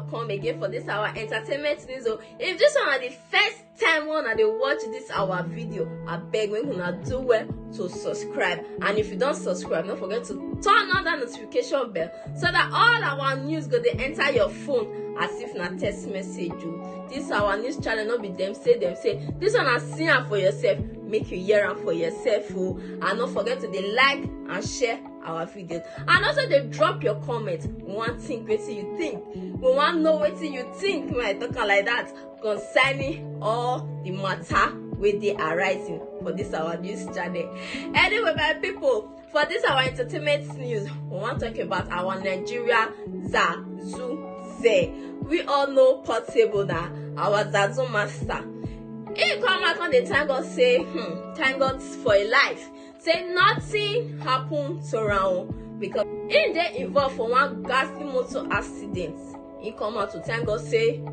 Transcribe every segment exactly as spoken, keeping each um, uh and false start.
Come again for this our entertainment news o. If this one na the first time wey una dey watch this our video, abeg make una do well to subscribe, and if you don subscribe, no forget to turn on that notification bell so that all our news go dey enter your phone as if na text message o. This our news channel no be dem say dem say, this one na see am for yourself, make you hear am for yourself o. And no forget to dey like and share our videos, and also dey drop your comment. We wan think wetin you think, we wan know wetin you think when I talk am like that concerning all the matter wey dey arising for this our news channel. Anyway, my people, for this our entertainment news, we wan talk about our Nigeria Zazu Ze. We all know Portable na, our Zazu master. He come out come dey thank God say, hmm, thank God for him life. Say nothing happen to am o, because he dey involved for one ghastly motor accident. He come out to thank God say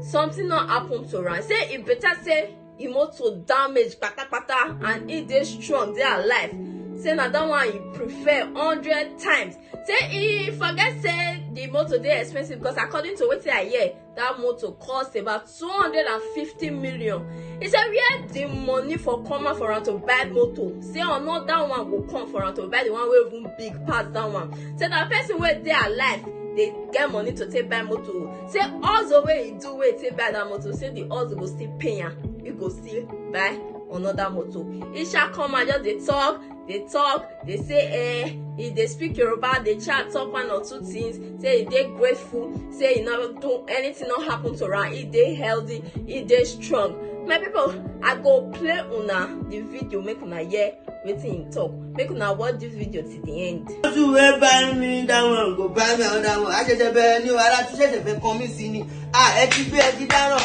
something no happen to am. Say e better say him motor damage patapata and he dey strong, dey alive. Say na that one he prefer hundred times. Say he forget say the motor dey expensive, because according to wetin I hear, that motor cost about two hundred and fifty million. He say where the money for come out for am to buy motor, say another one go come for am to buy the one wey even big pass that one. Say na person wey dey alive dey get money to take buy motor. Say hustle wey he do wey take buy that motor, say the hustle go still pay am, he go still buy another motor. He sha come and just dey talk, dey talk, dey say eh, he dey speak Yoruba, dey chat, talk one or two things, say he dey grateful, say he no do anything no happen to am, he dey healthy, he dey strong. My people, I go play una the video, make una hear wetin he talk. Make una watch this video till the end. Ojú wẹ́ bá mi dá wọn, kò bá mi àwọn dá wọn. Àṣẹ̀ṣẹ̀ bẹ̀rẹ̀ ní wàhálà tún ṣẹ̀ṣẹ̀ fẹ́ kàn mí sí ni. À, ẹ ti gbé, ẹ ti dáràn.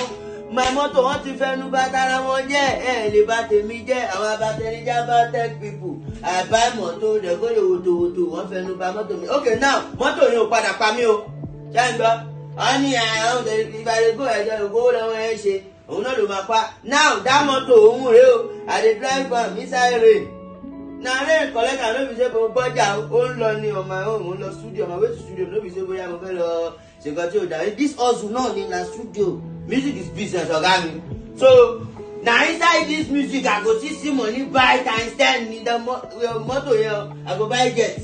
My mọ́tò wọn ti fẹnu bá tara wọn jẹ́, ẹ lè bá tèmi jẹ́. Àwọn abatẹnijẹ́, abatech people. I buy mọ́tò, they go dey woto woto, wọ́n fẹnu bá mọ́tò mi. Okay, now, mọ́tò yẹn ò padà pa mí o. Ṣé ẹ ń gbọ́? Wọ́n ní àwọn ìbàdàn ẹ̀jẹ̀ ògbówó lọ́wọ́ ẹ̀ ṣe. Òun náà ló máa pa. Now, that mọ́tò òun rèé o. I dey drive am inside rain. Na rain collect am, no be say mo gbọ́jà o. Ó ń lọ ní ọmọ ẹ̀, òun lọ studio, ọmọ way to studio, no be say bóyá mo fẹ́ lọ ṣe nǹkan tí ò dáa. This hustle náà ni na studio. Music is business, ọ̀gá mi. So, na inside this music, I go see, see money buy times ten ni the mo-, uh, mọ́tò yẹn o. I go buy jet.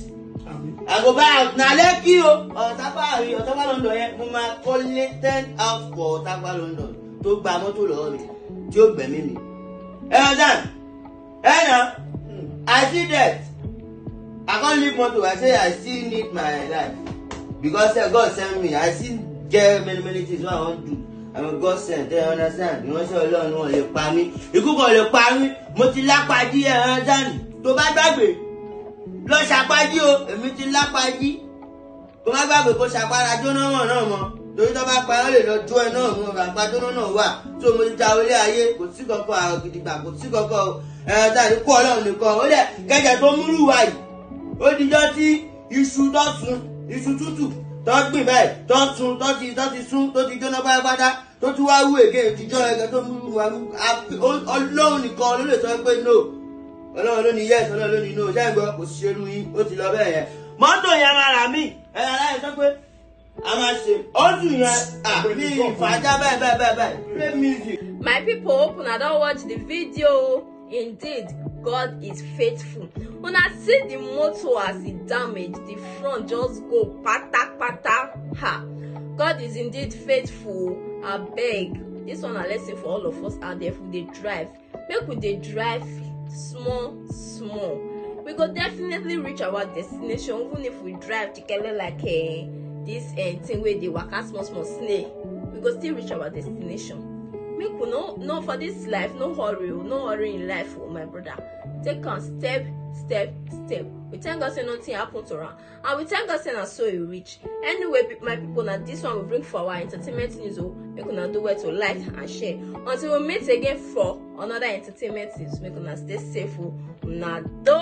I go buy house. Na Lekki o. Ọ̀tápá rí, Ọ̀tápá London yẹn. Mo máa kọ́lé ten house for Ọ̀tápá London. Tó gba mọ́tò lọ́wọ́ mi. Tí ó gbẹ̀mí mi. Ẹ understand? Ẹ na. I see death. I can't leave motor. I say I still need my life. Because eh, God send me. I still get many, many things wey I wan do. I'm a God sent. Ẹ understand? Ìránṣẹ́ Ọlọ́run wọn lè pa mí. Ikú kan lè pa mí. Mo ti lápá díẹ̀, ẹ understand? Tó bá gbàgbé, lọ ṣàpájí o. Èmi ti lápájí. Kó má gbàgbé kó ṣàpára jóná mọ̀ náà mọ́. Torí tó bá pa ẹ́, ó lè lọ jó ẹ náà mọ́. Ọ̀rọ̀ àpá jóná náà wà. So mo ti ja orí ayé. Kò sí kankan àrùn gidigba. Kò sí kankan o. Ẹ ẹ dáàdi kú Ọlọ́run nìkan. Ó dẹ̀ kẹ́jẹ̀ tó múlù wá yìí. Ó dijọ́ tí iṣu tó sun, iṣu tútù, tó gbìn báyìí, tó sun, tó ti, tó ti sun, tó ti jóná pátápátá, tó tún wá wú èké ìtijọ́ ẹ̀gẹ́ tó múlù wá. Ọlọ́run nìkan ló lè sọ pé no. Ọlọ́run ló ní yes, Ọlọ́run ló ní no. Ṣé ẹ gbọ́? Kò sí irú yín. Ó ti lọ bẹ́ẹ̀ yẹn. Mọ́tò yẹn máa rà mí. Ẹ aláìsọ pé a máa ṣe ọdún yẹn. Àbí ìfàjà báyìí, báyìí, báyìí, báyìí. Play music. My people, hope una don watch the video. Indeed, God is faithful. Una see the motor as e damage, the front just go patapata. Ha! God is indeed faithful. Abeg, this one na lesson for all of us out there. If we dey drive, make we dey drive small small. We go definitely reach our destination, even if we drive jikele like eh, this eh, thing wey dey waka small small, snail. We go still reach our destination. Make we no, no, for this life, no hurry o, no hurry in life o, my brother. Take am step, step, step. We thank God say nothing happen to am. And we thank God say na so e reach. Anyway, pe-, my people, na this one we bring for our entertainment news o. Make una do well to like and share. Until we meet again for another entertainment news, make una stay safe o. Una do.